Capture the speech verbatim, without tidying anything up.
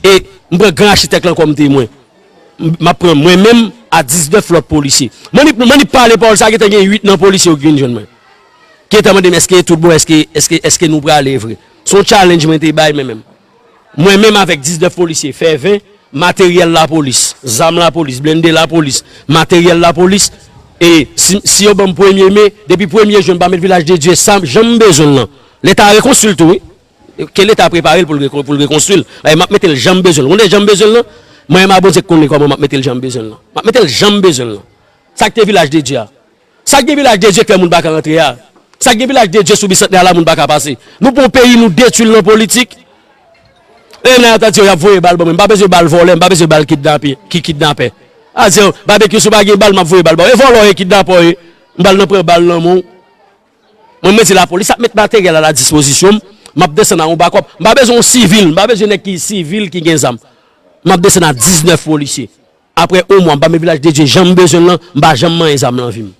E m pran gran achitèk lan kòm temwen. M ap pran mwen menm a diznèf lòt polisye. Mwen ni, mwen ni pale pawòl sa, gentan gen uit nan polisye yo ki vin jwenn mwen. Ki gentan mande m èske tout bon, èske, èske, èske nou prale vre. Se yon challenge mwen te bay mwen menm. Mwen menm avèk diznèf polisye, fè ven, materyèl lapolis, zam lapolis, blende lapolis, materyèl lapolis. E si, si yo ban m premye me, depi premye jen, m pa met Vilaj de Dye sa, jan m bezwen l lan. Leta rekonstwi l tou, wi. Ke Leta prepare l pou l rekon-, pou l rekonstwi l. E m ap mete l jan m bezwen l. Ou konnen jan m bezwen l lan? Mwen menm a Bondye k konnen kòman m ap mete l jan m bezwen l lan. M ap mete l jan m bezwen l lan. Sa k te Vilaj de Dye a? Sa k gen Vilaj de Dye k fè moun pa ka rantre a? Sa k gen Vilaj de Dye sou Bisantnè a la moun pa ka pase? Nou pran yon peyi, nou detwi l nan politik. E nan yo ta di yo y ap voye bal ban mwen. M pa bezwen bal vòlè, m pa bezwen bal kidnape, ki kidnapè. A di yo, Babekyou, si w pa gen bal, m ap voye bal ba w. E vòlè w ye, kidnapè w ye. M pral nan pran bal nan men w. Mwen, mwen di lapolis ap met materyèl a la dispozisyon m. M ap desann a yon bakòp. M pa bezwen yon sivil. M pa bezwen nèg ki sivil, ki gen zam. M ap desann a diznèf polisye. Apre yon mwa, m pa met Vilaj de Dye jan m bezwen l lan, m pa janm manyen zam nan vi m.